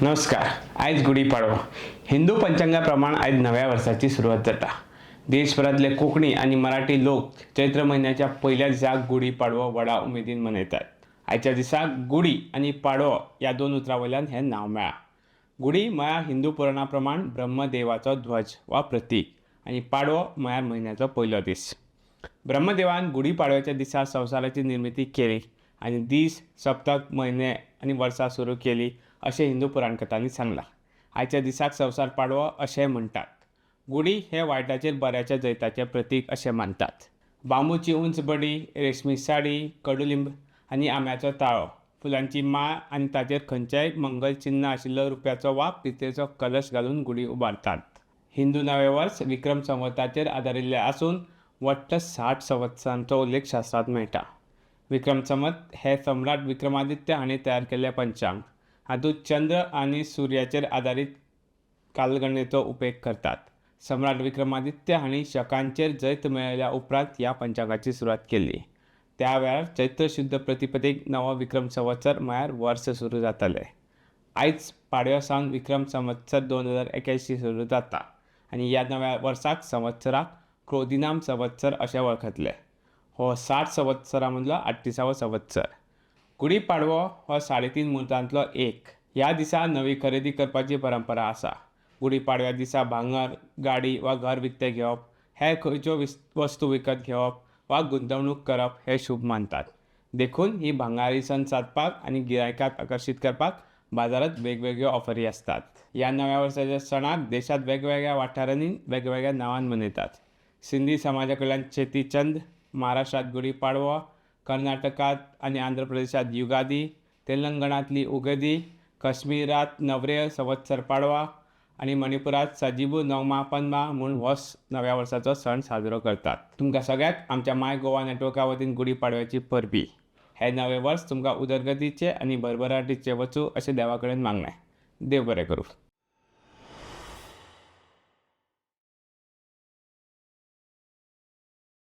नमस्कार. आयज गुढीपाडवो. हिंदू पंचांगा प्रमाण आयज नव्या वर्साची सुरवात जाता. देशभरांतले कोंकणी आनी मराठी लोक चैत्र म्हयन्याच्या पयल्या दिसा गुढीपाडवो व्हडा उमेदीन मनयतात. आयच्या दिसा गुढी आनी पाडवो ह्या दोन उतरां वयल्यान हें नांव मेळ्ळां. गुढी म्हळ्यार हिंदू पुराणा प्रमाण ब्रह्मदेवाचो ध्वज वा प्रतीक आनी पाडवो म्हळ्यार म्हयन्याचो पयलो दीस. ब्रह्मदेवान गुढीपाडव्याच्या दिसा संवसाराची निर्मिती केली आनी दीस, सप्तक, म्हयने आनी वर्सां सुरू केली अशें हिंदू पुराणकथांनी सांगलां. आयच्या दिसाक संवसार पाडवो अशेंय म्हणटात. गुढी हें वायटाचेर बऱ्याच्या जैताचें प्रतीक अशें मानतात. बांबूची उंच बडी, रेशमी साडी, कडुलिंब आनी आंब्याचो ताळो, फुलांची माळ आनी ताचेर खंयचेंय मंगल चिन्न आशिल्लो रुप्याचो वा पितळेचो कलश घालून गुढी उबारतात. हिंदू नवें वर्स विक्रम संवताचेर आदारिल्लें आसून वट्ट 60 संवत्सरांचो उल्लेख शास्त्रांत मेळटा. विक्रम संवत हें सम्राट विक्रमादित्य हांणी तयार केल्लें पंचांग. हातूंत चंद्र आनी सुर्याचेर आदारीत कालगणनेचो उपेग करतात. सम्राट विक्रमादित्य हांणी शकांचेर जैत मेळयल्या उपरांत ह्या पंचांगाची सुरवात केल्ली. त्या वेळार चैत्र शुद्ध प्रतिपदेक नवो विक्रम संवत्सर म्हळ्यार वर्स सुरू जातालें. आयज पाडव्या सावन विक्रम संवत्सर 2081 सुरू जाता आनी ह्या नव्या वर्साक संवत्सराक क्रोधिनाम संवत्सर अशें वळखतले. हो 60 संवत्सरां मदलो आठतीसावो संवत्सर. गुढीपाडवो हो 3.5 मुहूर्तांतलो एक. ह्या दिसा नवी खरेदी करपाची परंपरा आसा. गुढीपाडव्या दिसा भांगर, गाडी वा घर विकतें घेवप, हेर खंयच्यो वस्तू विकत घेवप वा गुंतवणूक करप हें शुभ मानतात. देखून ही भांगारी संद सादपाक आनी गिरायकाक आकर्शीत करपाक बाजारांत वेगवेगळ्यो ऑफरी आसतात. ह्या नव्या वर्साच्या सणाक देशांत वेगवेगळ्या वाठारांनी वेगवेगळ्या नांवान मनयतात. सिंधी समाजा कडल्यान चेतीचंद, महाराष्ट्रांत गुढीपाडवो, कर्नाटकांत आनी आंध्र प्रदेशांत युगादी, तेलंगणांतली उगदी, काश्मीरांत नवरेह संवत्सर पाडवा आनी मणिपुरांत सजीबू नोंगमा पन्मा म्हूण हो नव्या वर्साचो सण साजरो करतात. तुमकां सगळ्यांक आमच्या माय गोवा नेटवर्का वतीन गुढीपाडव्याची परबीं. हें नवें वर्स तुमकां उदरगतीचें आनी भरभराटीचें वचूं अशें देवा कडेन मागणें. देव बरें करूं.